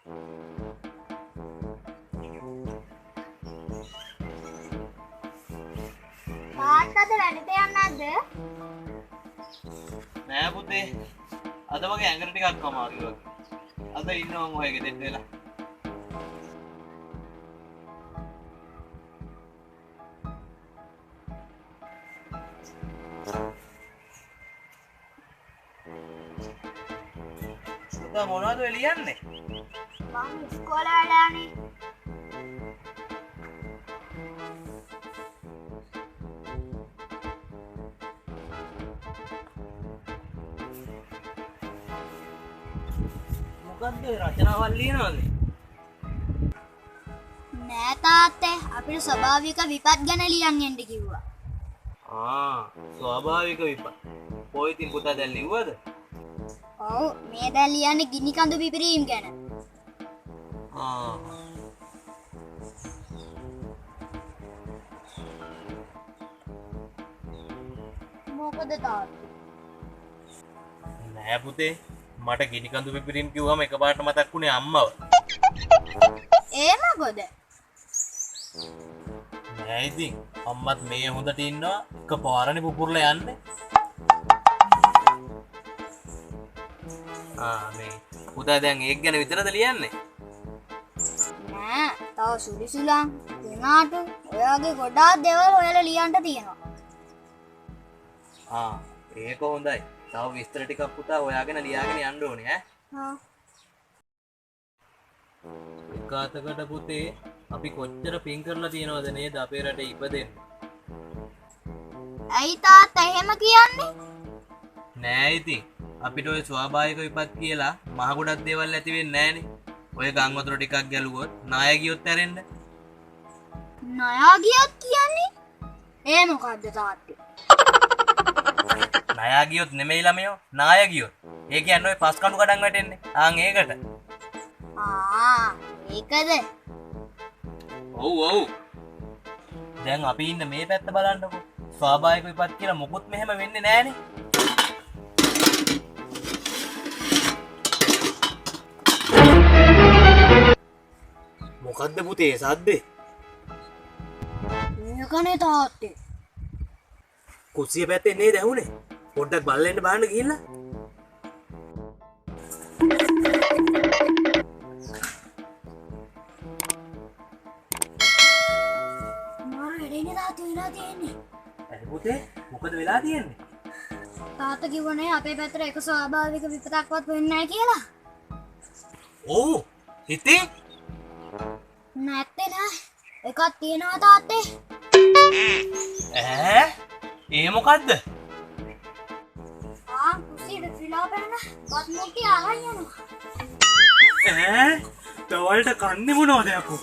තාත්තද වැඩට යන්නේ නැද්ද? නෑ පුතේ. අද මගේ ඇඟට ටිකක් අමාරුයි වගේ. අද ඉන්නවා මම ඔය ගෙදරට වෙලා. පුතා මොනවද ඔය ලියන්නේ? මං ඉස්කෝලේ වල යන්නේ. මොකද්ද ඔය රචනාවල් ලියනවද? නෑ තාත්තේ, අපිට ස්වභාවික විපත් ගැන ලියන් එන්න කිව්වා. ආ, ස්වාභාවික විපත්. ඔය ඉතින් පුතා දැන් ලිව්වද? ඔව්, මේ දැන් ලියන්නේ ගිනි කඳු පිපිරීම් ගැන. ආ. මොකද තාත්තේ? නෑ පුතේ, මට ගිනි කඳු පිපිරීම් කිව්වම එකපාරට මතක් වුණේ අම්මව. ඒ මොකද? නෑ ඉතින් අම්මත් මේ හොඳට ඉන්නවා, එකපාරනේ පුපුරලා යන්නේ. ආ, මේ පුතා දැන් ඒක ගැන විතරද ලියන්නේ? නෑ, තව සුලිසුලන්, කුණාටු ඔය වගේ ගොඩාක් දේවල් ඔයාලා ලියන්න තියෙනවා. ආ, ඒක හොඳයි. තව විස්තර ටිකක් පුතා හොයාගෙන ලියාගෙන යන්න ඕනේ ඈ. හා. එක අතකට පුතේ අපි කොච්චර පින් කරලා තියෙනවද නේද අපේ රටේ ඉපදෙන්න. ඇයි තාත්තා එහෙම කියන්නේ? නෑ ඉතින් අපිට ඔය ස්වාභාවික විපත් කියලා මහ ගොඩක් දේවල් ඇති වෙන්නේ නෑනේ. ඔය ගම් වතුර ටිකක් ගැලුවොත් නාය ගියොත් ඇරෙන්න. නායා ගියොත් කියන්නේ? ඒ මොකද්ද තාත්තේ? නායා ගියොත් නෙමෙයි ළමයෝ, නාය ගියොත්. ඒ කියන්නේ ඔය පස් කණු කඩන් වැටෙන්නේ. ආන් ඒකට. ආ, ඒකද? ඔව් ඔව්. දැන් අපි ඉන්න මේ පැත්ත බලන්නකෝ. ස්වාභාවික විපත් කියලා මොකුත් මෙහෙම වෙන්නේ නෑනේ. මොකද්ද පුතේ සද්දේ? මේකනේ තාත්තේ. කුස්සිය පැත්තේ නේද ඇහුනේ? පොඩ්ඩක් බලන්න එන්න බලන්න ගිහිල්ලා. මාර වැඩේනේ තාත්තේ වෙලා තියෙන්නේ. ඇයි පුතේ මොකද වෙලා තියෙන්නේ? තාත්තා කිව්වනේ අපේ පැත්තට එක ස්වාභාවික විපතක්වත් වෙන්නේ නැහැ කියලා. ඔව්. ඉතින් නැත්තේ නෑ. එකක් තියෙනවා තාත්තේ. ඈ ඒ මොකද්ද? ආ, කුස්සියට ෆිලා පැන බත් මුට්ටි අරන් යනවා. ඈ දවල්ට කන්නේ මොනවද යකෝ?